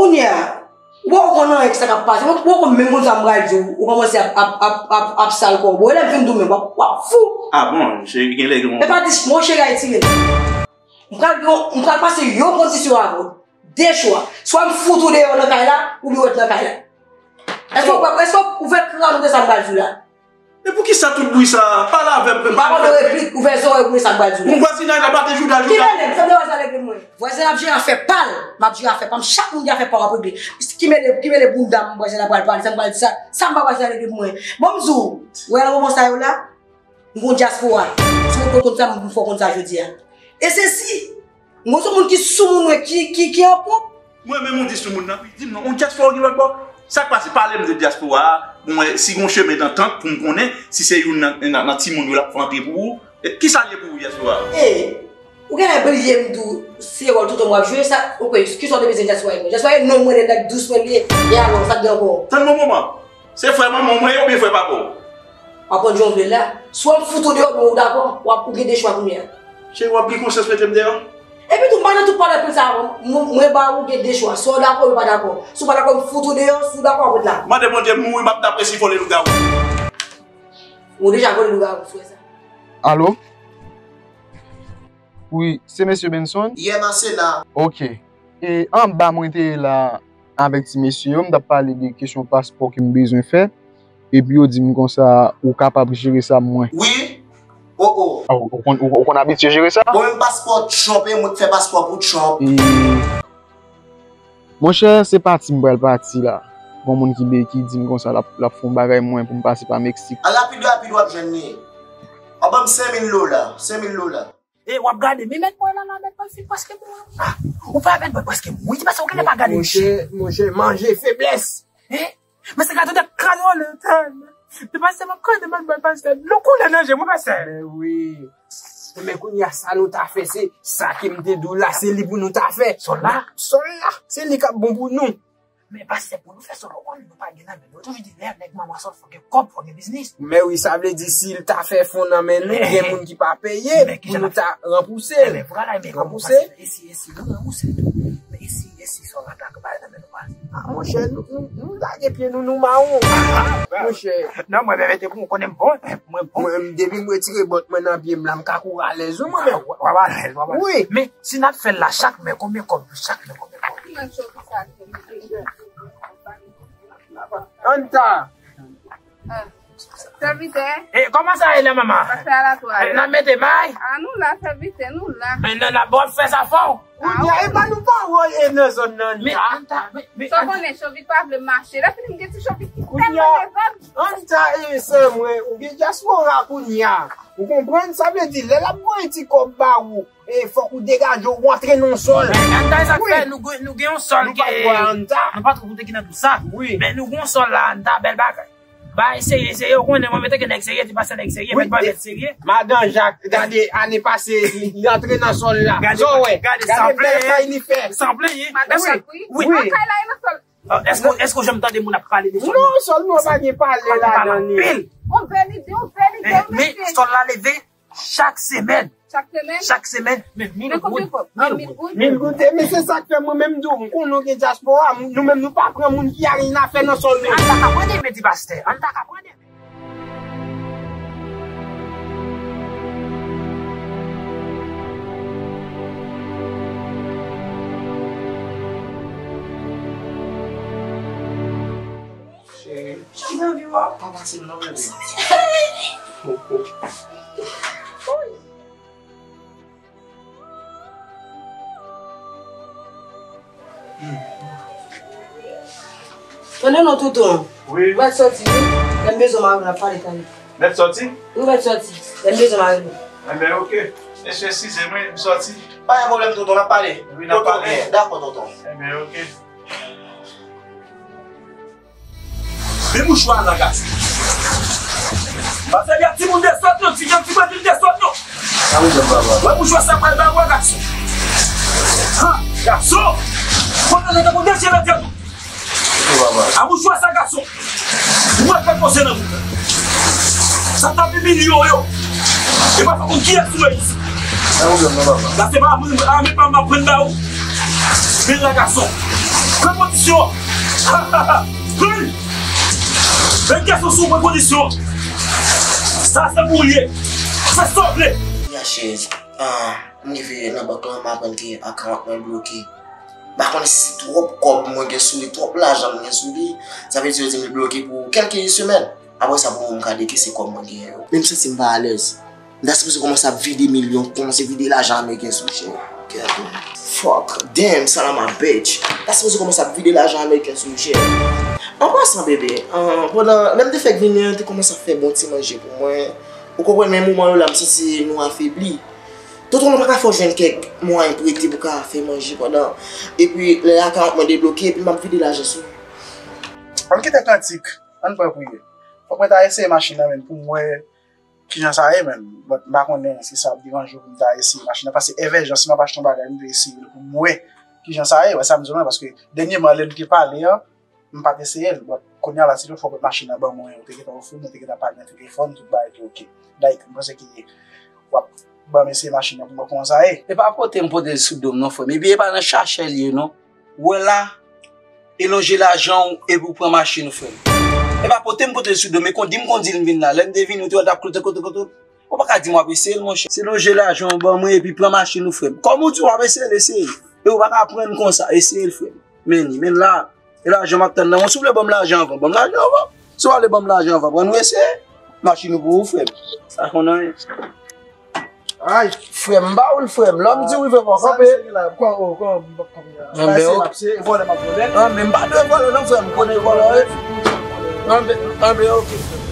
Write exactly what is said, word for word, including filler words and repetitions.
Kounye a, ou poko konn anyen ki sa k ap pase. Ou poko menm konn sa m pral di w. Ou kòmanse ap, ap, ap, ap, ap sal kò w. Bon, lè m fin di w menm, w ap, w ap fou. Ah bon, cheri, gen lè gen... E pa di, mon cheri, retire l. M pral, m pral pase yon kondisyon avè w. De chwa. Swa m fout ou deyò nan kay la, oubyen w ret nan kay la. Èske w, èske w ouvè kràn ou de sa m pral di w la? E poukisa tout bri sa a? Pale avè m, frè m. M pa konn replik, ouvè zòrèy ou de sa m pral di w la. Yon vwazinaj la pa te jouda, jouda. Ki rele m? Fè m de vwazinaj regle mwen. Vwazen ap jere afè pa l, m ap jere afè pa m. Chak moun gen afè pa w ap regle. Ki mele, ki mele bounda m, vwazen ap pral pale, sa m pral di sa, sa m pa vwazen ap regle pou mwen. Bon, m di w, wè nan moman sa yo la, m gon dyaspora. Si w te konn sa, m fè w konn sa jodi a. E se si, m gon se moun ki sou moun, wi, ki, ki, ki an ponp. Mwen menm, ou di sou moun nan, wi, di m non, yon dyaspora gen lòt bò. Sa k pase? Pale m de dyaspora a. Bon, e, si gon chemen dantant pou m konnen, si se youn nan, nan, nan timoun yo l ap fè antre pou ou, e, kisa l ye pou ou, dyaspora a? E, ou genlè bliye m tou, se wòl toutan w ap jwe, sa, ok, kisa w te bezwen dyaspora e mwen? Dyaspora e non mwen, nèg dous mwen li ye. E alò, sa k gen ankò? Tann bon moman. Se frè manman w mwen ye oubyen frè papa w? W ap pran jan w vle la. Swa m fout ou deyò, men ou dakò, w ap, ou gen de chwa kounye a. Cheri, w ap gen konsyans mete m deyò? Epi tou, m pa nan tout pale anpil sa a, mwen, mwen ba ou gen de chwa. Swa w dakò, ou pa dakò. Si w pa dakò, m fout ou deyò, si w dakò, w ap ret la. Mande Bondye m mouri, m ap tape si vòlè lougawou. Ou deja vòlè lougawou, sou sa. Alo? Wi, se mesye Benson? Yeah, man, se la. Ok. E anba mwen te ye la avèk ti mesye yo, m t ap pale de kesyon paspò ke m bezwen fè. Epi yo di m konsa, ou kapab jere sa pou mwen. Wi. O, o. Ah, ou, ou konn, ou, ou konn abitye jere sa? Bon, menm paspò Trump, e mwen k fè paspò pou Trump. E, monchè, se pati m pral pati la. Gon moun ki be-, ki di m konsa, l ap, l ap fè yon bagay mwen pou m pase pa Meksik. An rapid, rapid, w ap jwenn li. An ban m senk mil dola, senk mil dola. E w ap gade, men mèt mwen la, la, mèt mwen fin prèske mouri. Ah, ou pa mèt mwen prèske mouri, ti pase ou genlè pa gade m. Monchè, monchè, manje feblès. Hein? Men se gade w t ap kraze w lè tan. Ti pase m ap kraze mèt mwen pastè. Dlo koule nan je mwen pastè. Men wi. Men kounye a sa nou ta fè, se sa ke m te di w la, se li pou nou ta fè. Sòl la? Sòl la, se li k ap bon pou nou. Men pastè, pou nou fè sòl, ou konnen nou pa gen nan men nou. Yo toujou di lè nèg manman sòl, fò gen kòb, fò gen biznis. Men wi, sa vle di si l ta fè fon nan men nou, gen moun ki pa peye pou nou ta ranbouse l. Ebyen vwala, ebyen kòman w pase esi, esi, nou ranbouse l tou. Men esi, esi, sòl la ta bay nan men nou pase. Ah, monchè, nou, nou, nou lage pye nou, nou mawon. Monchè. Non, mwen menm mete pou mwen konnen m bon, mwen bon. Mwen, depi m retire bòt mwen nan pye m la, m ka kouri alèz, wi, mwen menm. W ap alèz, w ap alèz. Wi. Men, si n ap fè l la, chak men, konbyen kòb, chak men, konbyen kòb? Ann ta. Ah. Sèvitè. E, kòman sa ye la, manman? Pastè a la twal. E, n ap mete may? Ah, nou la, sèvitè, nou la. E, nan, nan, bon, fè sa fò. Kounye a, e pa nou pa woye nan zòn nan, men, Ann ta, men, men, sa w konnen, Chovik pa vle mache. Lè fini, m gen ti Chovik ki tèlman devan. Ann ta, e, sè mwen, ou gen dyaspora kounye a. Ou konprann? Sa vle di, lè l ap voye ti kòb ba ou, e fòk ou degaje w, ou antre nan sòl. Men Ann ta, e sa k fè nou gen, nou gen yon sòl ke nou pa twò koute ki nan tout sa. Wi. Men nou gen yon sòl la, Ann ta, bèl bagay. Ba eseye, eseye, ou konnen mwen mete ke nèg serye, di pastè nèg serye, men pa nèg serye. Madan Jak, gade, ane pase, li, li antre nan sòl la. Sa w wè? Gade, gade bèl kay li fè. Sanble, wi. Madan Jak, wi. Wi. Nan kay la, e nan sòl. Ah, èske, èske w janm tande moun ap pale de sòl? Non, sòl nou pa gen pale ladan li. Yon bèl ide, yon bèl ide, wi, men mesye. Sòl la leve. Chak semèn. Chak semèn? Chak semèn, men mil goud. Mil goud. Mil goud. Mil goud. E, men se sa k fè mwen menm m di w, m konnen w gen dyaspora, nou menm nou pa pran moun ki a rien à faire nan sòl nou. Ann ta ka pran demen, di pastè. Ann ta ka pran demen. Cheri. Cheri, anvi wè w. Pa pase m non, bebe. Tande non, tonton. Wi. Ou mèt sòti, wi. Lè m bezwen mare nou, n ap pale talè. Mèt sòti? Wi, mèt sòti. Lè m bezwen mare nou. Enben, oke. Mesye, eskize m, wi, m sòti. Pa gen pwoblèm, tonton, n ap pale. Wi, n ap pale. Tonton, dakò, tonton. Enben, oke. Men mouchwa la, gason. Pa sèvi ak timoun de sòt non, ti jan ti bann de sòt non. Sa vle di, papa. Wè mouchwa sa pral ba ou, gason. Ha, gason. Konn nan tankou de je nan tèt ou. Papa. A mouchwa sa, gason. Ou wè fè konsè nan bouch. Sa t ap imilye w yo. E pa fè konn kiyès ou ye isit. Sa pwoblèm nan, papa. La se pa ame pa m ap pran ba ou. Men la, gason. Pran pran ti Yo! Hey! Men kèson sou pran kondisyon! Sa se pou w ye! Fè sa w vle! Yachèz, ah, m rive nan bank lan, m aprann ke akawont mwen bloke. M pa konnen si se twòp kòb mwen gen sou li, twòp lajan mwen gen sou li. Sa vle di yo di m li bloke pou kèlke semèn. Apre sa, pou mwen, m ka dekese kòb mwen genyen yo. Men m santi m pa alèz. M ta sipoze kòmanse ap vide milyon, kòmanse vide lajan ameriken sou chè. Gad, man. Fuck, damn, Salama bitch. M ta sipoze kòmanse ap vide lajan ameriken sou chè. An pasan, bebe, an, pandan, lè m te fèk vini an, te kòmanse ap fè bon ti manje pou mwen. Ou konprann, men moman yo la, m santi nou afebli. Tonton nou pa ka fè w jwenn kèk mwayen prete pou ka fè manje pandan. Epi, lè akawont mwen debloke, epi m ap vide lajan sou. Ann kite kantik, ann pran priye. Fòk mwen ta eseye machin nan, men pou m wè kijan sa ye, men. But m pa konnen si sa ap deranje w pou m ta eseye machin nan. Paske evèjan, si m ap achte yon bagay, m dwe eseye l pou m wè kijan sa ye. Wè sa m di w la, paske dènyèman, lè nou te pale an, m pa t eseye l. But kounye a la, si tout fwa w pot machin nan ban mwen, ou te gentan ofri m, ou te gentan pale nan telefòn, tout bagay te oke. Like, m panse ke w ap ban m eseye machin nan pou m wè kòman sa ye. E pa pote m pote l sou do m non, frè m. Epi e pa nan chache l ye non. Ou wè la, e lonje lajan w epi w pran machin ou, frè m. E pa pote m pote l sou do m, e kondi m kondi l m vin la. Lè m te vini, ou te wè l t ap klote, klote, klote. Ou pa ka di m w ap eseye l, monchè. Se lonje lajan w ban mwen epi pran machin ou, frè m. Kòm ou di w ap eseye l, eseye l. E ou pa ka pran l konsa, eseye l, frè m. Men li, men l la. E lajan m ap tann nan mwen. Si w vle ban m lajan anvan, ban m lajan anvan. Si w pa vle ban m lajan anvan, pran nou eseye. Machin ou pou ou, frè m. Sa konn anyen. Ay, frè m, m ba ou l, frè m. Lè m di w rive fò kanpe. Anben, ok. Anben, m pa dwe vòlè non, frè m. M konnen vòlè, wi. Anben, anben, ok.